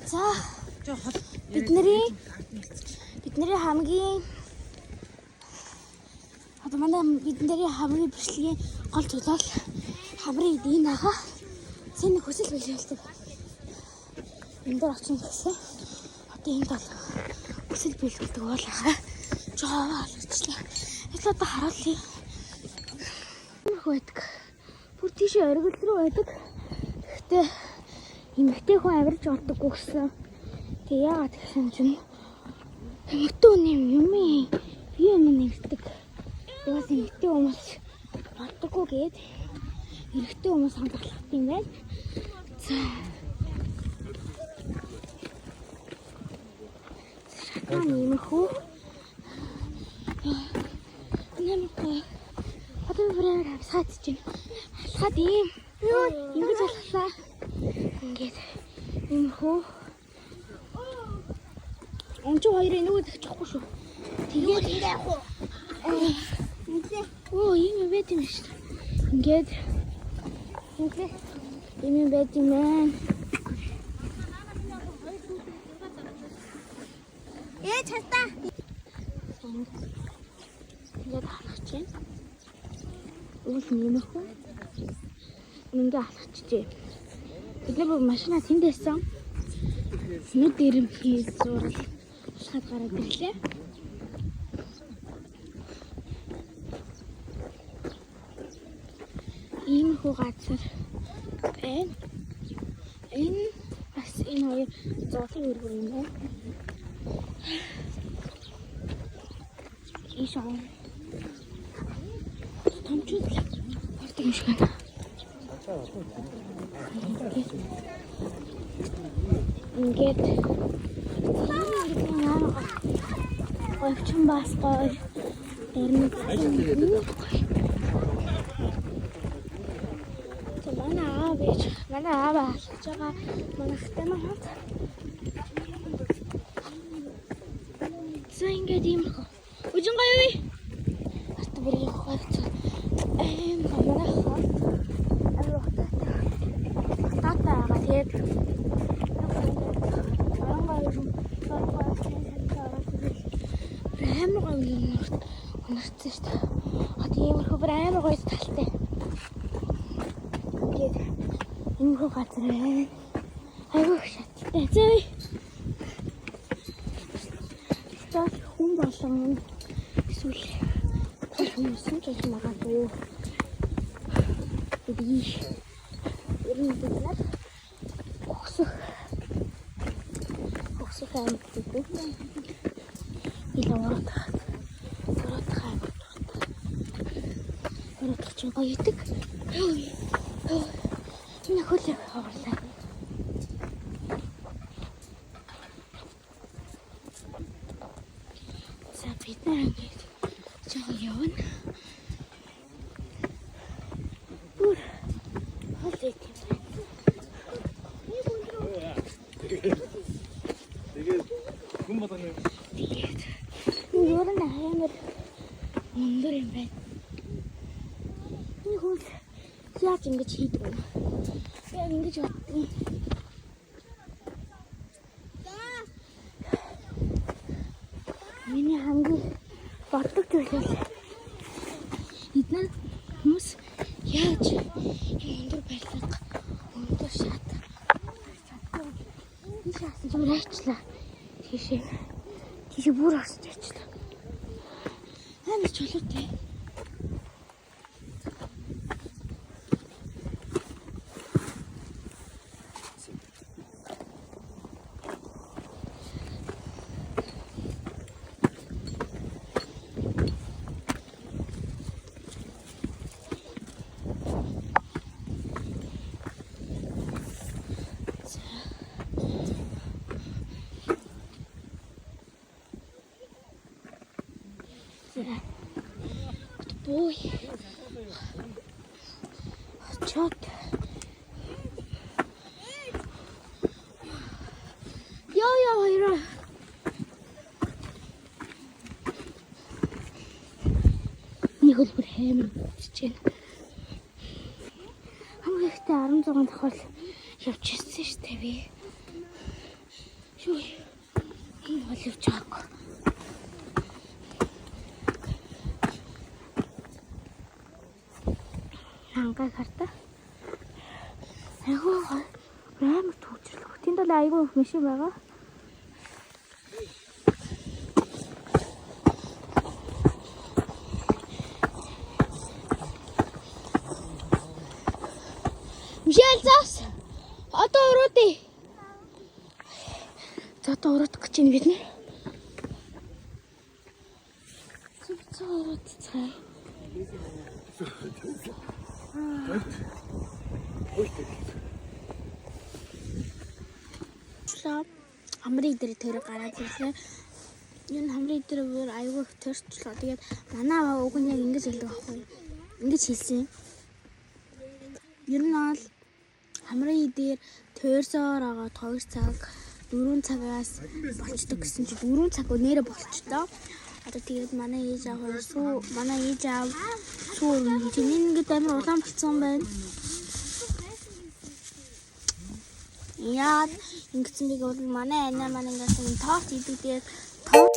За бидний хамгийн одоо манай бидний хамгийн бичлэгийн гол зүйл бол хамрын эдийн наха сэний хүсэл биелүүлдэг. Энэ дээр очих гэсэн. Одоо энд бол хүсэл биелүүлдэг бол хаа. Жоо алгачлаа. Эсвэл одоо харуулъя. Иймэрхүү байдаг. Бүр тийшээ оргил рүү байдаг. Гэхдээ эмэгтэй хүн авирч болдоггүй гэсэн. Тэг яагаад гэсэн чинь эмэгтэй хүн юм юм бие юм нэрдэг. Тэгээс эмэгтэй хүмүүс болдоггүй гээд эрэгтэй хүмүүс хандлах юм байна. За. Шатаан иймэрхүү. Нэмэрхүү. Одоо би бүр амар хавсгаад чинь. Алхаад ийм. Ингэж алхлаа. Ингээд иймэрхүү. Онцоо хоёрын нүгд очихгүй шүү. Тэгээд Ингэ явах уу? Ингэ. Оо, ийм юм байт юм шүү. Ингээд Ингэ. ийм юм байт юм байна. Ээ чатаа. Ингээд алхаж байна. Уул нэмэрхүү. Ингээ алхачжээ. Бид нар машина тэнд байсан. Нүд дэрэмхий зурал алхаад гараад ирлээ. Иймэрхүү газар байна. Энэ бас энэ хоёр зоолын өргөр юм байна. Ийш аа. Томчууд л ордог юм шиг байна. Ингээд говьчин бас гоё. Дөрмөг. За манай аав ээж, манай аав алхаж байгаа манай хатаа маань хамт. За ингээд иймэрхүү. Үжин гоё юу? Арт бүр явах гоё. Эм манай хот амар утаатай. Утаатай байгаа. Тэгээд орон гоё юм. Орон гоё сантай ороод ирэл. Бүр амар гоё юм өнөрцөн шүү дээ. Одоо иймэрхүү бүр амар гоё талтай. Ингээд иймэрхүү газар байна. Айгүй их шаттай. Зөө. За хүн болон эсвэл тал хүмүүс нь ч болж магадгүй. Бид ер нь бид нар өксөх аймаг гэдэг. Илүү уруудах. Уруудах аймаг дуртай. Уруудах чинь гоё идэг. Миний хөл аварлаа. За бид нар ингээд жоохон явна. Бүр хол ийт юм байна. Тэгээд хүн болгоны Тэгээд энэ ер нь амар өндөр юм байна. Энэ хөл яаж ингэж хийдэг вэ? Яг ингэж боддیں۔ Миний хамгийн боддог зүйл бол эдгээр хүмүүс яаж юм өндөр барилга, өндөр шат чаддаг. Тийш хасан ч айчлаа. Тийшээ. Тийшээ бүр орсож айчлаа. Амар чулуутай. За. Бой. Очоод. Йоо ёо хоёроо. Миний хөл бүр амар бүтэж байна. Хамгийн ихтэй 16 давхар явчихсан шүү дээ би. Юу. Энэ бол явж байгаагүй. Хангай хартаа. Айгүй гоё. Амар төвчрлөх. Тэнд бол айгүй их машин байгаа. Мишель заас. Одоо уруудъя. За одоо уруудах гэж байна бид нэр. Зүг зүг уруудцгаая. Хамрын дээр тэр гараад ирлээ. Энэ хамрын дээр бүр айгүй их төрчлөө. Тэгээд манай аваа уг нь яг ингэж хэлдэг байхгүй. Ингэж хэлсэн. Ер нь бол хамрын дээр тойрсоор байгаа 2 цаг 4 цагаас болчдөг гэсэн чи 4 цаг нэрэ болчдоо. Одоо тэгээд манай ээж аав хоёр сүү манай ээж аав сүү өрнө гэж энэ ингээд амар улаан болцсон байна. Яа ингэсэн би бол манай анаа маань ингээд юм торт идэг, тэгээд торт